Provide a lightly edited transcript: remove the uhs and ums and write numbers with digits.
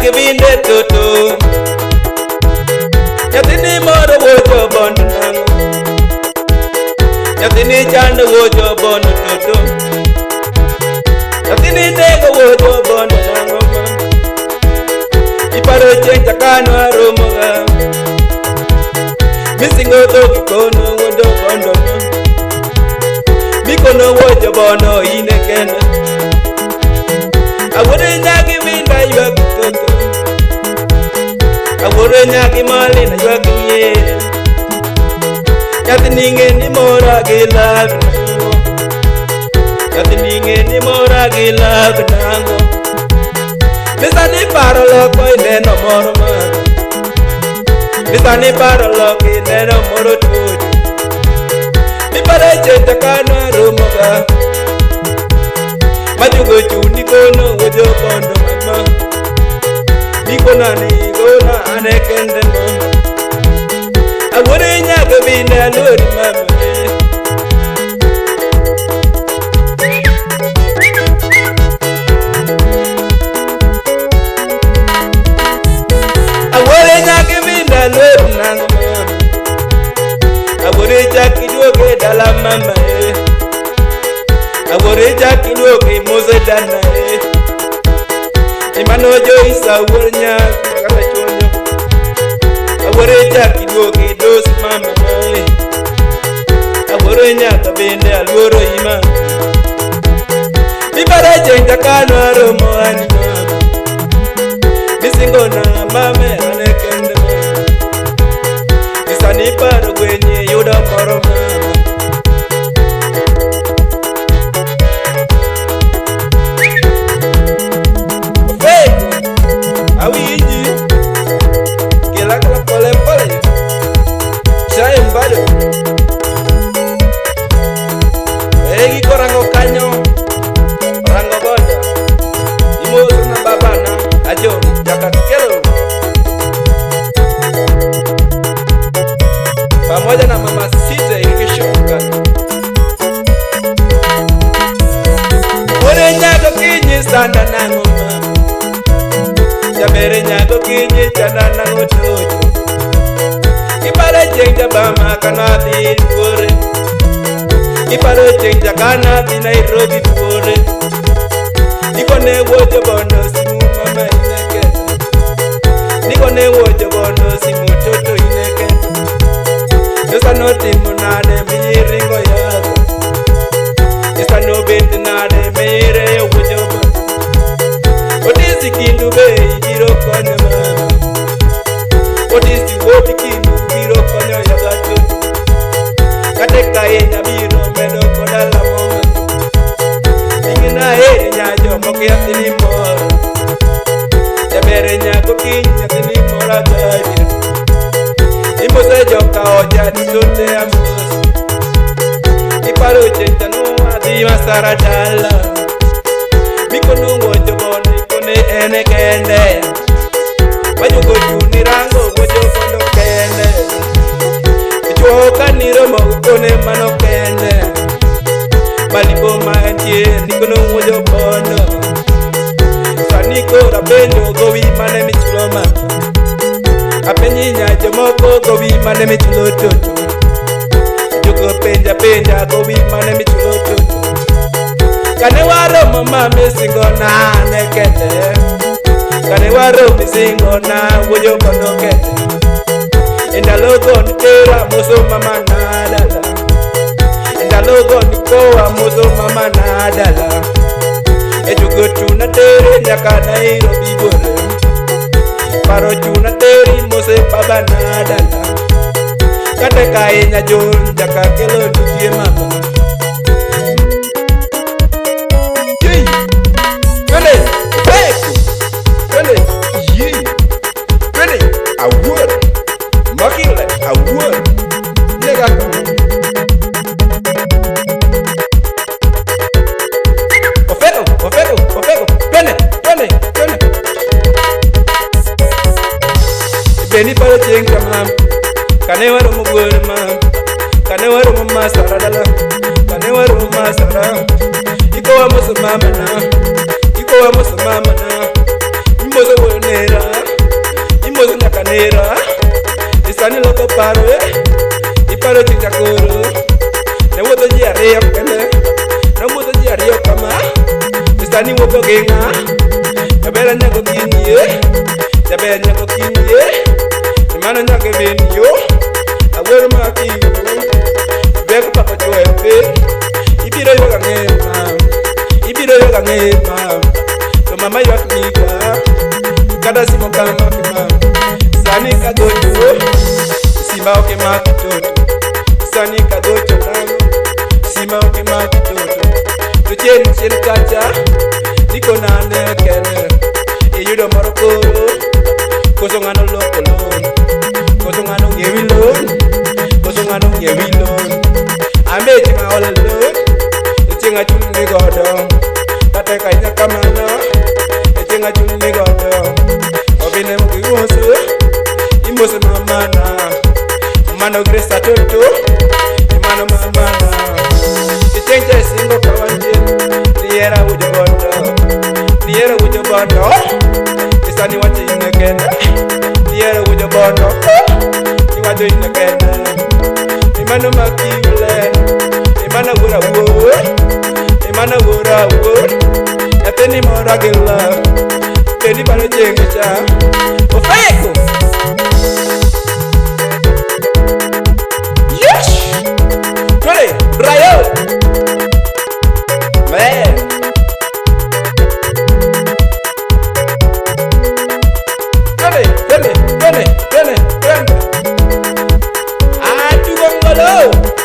nyaki binde toto. Nyathini moro wuocho bondo nang'o. Nyathini chando wuocho bondo toto. Nyathini nego wuocho bondo nang'o ma. Iparo chieng' chakano aromoga. Misingo dhogi kono wuocho bondo ma. Mikono wuocho bondo ine kende. Awuodo nyaki binda ywak toto. Awuodo nyaki malina ywak miel. Nyathini ng'e ni mora gi lak nang'o. Nyathini ng'e ni mora gi lak nang'o. Misani paro loko ineno moro mano. Misani paro loko ineno moro toto. Miparo chieng' chakano aromoga. Majugo chuni kono wuocho bondo mama. Nikona ni gona ane kende mama. Awuodo nyaka binde aluori mama. Awuodo nyaka binde aluori nang'o mama. Awuodo chak iduoge dala mama. Awuodo chak iduoge mose dana. Imano Joyce awuor nyaka kata chonyo. Awuodo chak iduoge dos mama. Awuodo nyaka bende aluoro ima. Miparo chieng' chakano aromo ani mama. Misingona mame ane kende mama. Misani paro gwenyi yudo moro mama. Ofeko awinji kela kela pole pole. Chae mbado. Egi korango kanyo. Rango boda. Imoso na babana. Ajo jakakelo. Pamoja na mama sita ikishuka. Ore nyako kinyi sana nang'o mama. Jabere nyako kinyi chana nang'o toto. Iparo chieng' jabama kana dhi buore. Iparo chieng' jakana dhi Nairobi buore. Nikone wuocho bondo simu mama ineke. Nikone wuocho bondo simu toto ineke. Josa notimo nade miringo yago. Josa nobet nade mireyo wuocho bondo. Otisi kindu be ibiro konyo mama. Otisi wuod kindu biro konyo yaga toto. Kata ahinya biro medo koda lamo mama. Ing'ina heri nyajo mok nyathini moro. Jabere nyako kiny nyathini moro gadier. Imose joka oja duto te amosi. Iparo chieng' chano adhi Masara dala. Mikono wuocho bondo ikone ene kende. Majugo chuni rango wuocho bondo kende. Ichuo kaniromo ikone mano kende. Malipo ma entie nikono wuocho bondo. Sani koro apenjo gowi mane michulo mama. Apenji nyajo moko gowi mane michulo toto. Jogo penja penja gowi mane michulo toto. Kane waromo mama singo na ane kende. Kane waromo singo na wuoyo bondo kende. E ndalogo nitera moso mama na dala. E ndalogo nikowa moso mama na dala. E jogo chuna tere nyaka Nairobi bore. Paro chuna teri mose baba na dala. Kata kahinya John jakakelo nitie mama. Yei, twende, ofeko, twende, yei, twende, awuor, makile awuor, nega ku. Ofeko, ofeko, ofeko, twende, twende, twende. Beni paro chieng' kamam, kane waromo buore mam, kane waromo Masara dala, kane waromo Masara. Ikowa moso mama na, ikowa moso mama na, imoso wuonera. Iparo eh, iparo chieng' chakoro. Ne wuotho ji ariyo kende, ne wuotho ji ariyo kama. To sani wuotho gi ng'a? Jaber nyako kinyi eh, jaber nyako kinyi eh. Mano nyaka bin yo, awuoro ma kinyo. Bek pako chwe piny, ibiro ywak ang'e ma, ibiro ywak ang'e ma. To mama ywak nika, kata simo kama ma. Sani kagocho, simba ok mak toto. Sani kagocho nang'o, simba ok mak toto. To chien chien kacha, nikona ne kende. Iyudo moro koro, koso ng'ano loko loan, koso ng'ano ng'iewi loan, koso ng'ano ng'iewi loan. Ambe chieng' aolo loan, chieng' achulni godo. Kata ka ahinya kamano, chieng' achulni godo. Obine mokimoso, imoso mamana. Mano Grace Atoto, mano mamana. Chieng' cha isingo ka wantie, nihera wujo bondo, nihera wujo bondo. Sani wacho in kende, nihera wujo bondo, iwacho in kende. Imano makiulen, imano wuora wuor, imano wuora wuor. Nyathini mora gi love, bendi paro chieng' cha. Ofeko! Yes! Twende, Brayo! Man! Twende, twende, twende, twende, twende. Atugo ngolo!